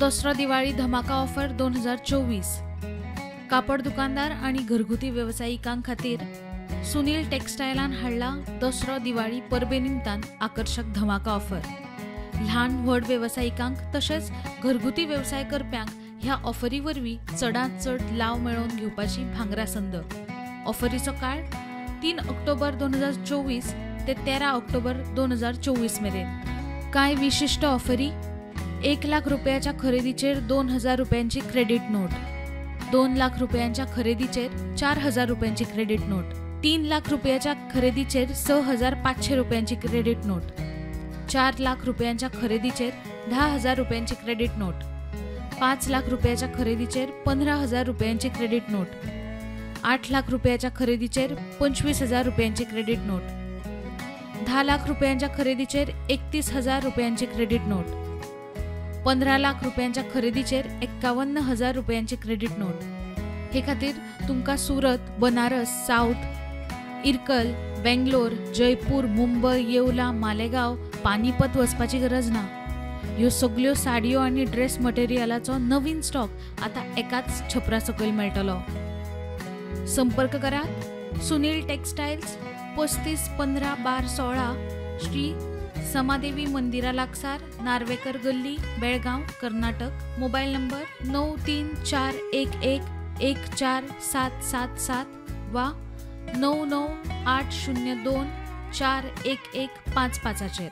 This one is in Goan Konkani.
दसरो दिवाळी धमाका ऑफर 2024. कापड दुकानदार आनी घरगुती वेवसायिकां खातीर सुनील टेक्सटायलान हाडला दसरो दिवाळी परबे निमतान आकर्शक धमाका ऑफर. ल्हान व्हड वेवसायिकांक तशेंच घरगुती वेवसाय करप्यांक ह्या ऑफरी वरवीं चडांत चड लाव मेळोवन घेवपाची भांगरा संद. ऑफरीचो काळ 3 ऑक्टोबर 2024 ते 13 ऑक्टोबर 2024 मेरेन. कांय विशिश्ट ऑफरी: 1 लाख रुपयाच्या खरेदीचेर 2000 रुपयांची क्रेडीट नोट, 2 लाख रुपयांच्या खरेदीचेर 4000 रुपयांची क्रेडीट नोट, 3 लाख रुपयाच्या खरेदीचेर 6500 रुपयांची क्रेडीट नोट, 4 लाख रुपयांच्या खरेदीचेर 10,000 रुपयांची क्रेडीट नोट, 5 लाख रुपयाच्या खरेदीचेर 15,000 रुपयांची क्रेडीट नोट, 8 लाख रुपयाच्या खरेदीचेर 25,000 रुपयांची क्रेडीट नोट, 10 लाख रुपयांच्या खरेदीचेर 31,000 रुपयांची क्रेडीट नोट, 15 लाख रुपयांच्या खरेदीचेर 51,000 रुपयांची क्रेडीट नोट. हे खातीर तुमकां सुरत, बनारस, सावथ, इरकल, बेंगलोर, जयपूर, मुंबय, येवला, मालेगांव, पानीपत वचपाची गरज ना. ह्यो सगल्यो साडयो आनी ड्रेस मटेरियलाचो नवीन स्टॉक आतां एकाच छपरा सकयल मेळटलो. संपर्क करात सुनील टेक्सटायल्स, 35 15 बार 16, श्री समादेवी मंदिरा लागसार, नार्वेकर गल्ली, बेळगांव, कर्नाटक. मोबायल नंबर 9341114777 वा 9980241155चेर.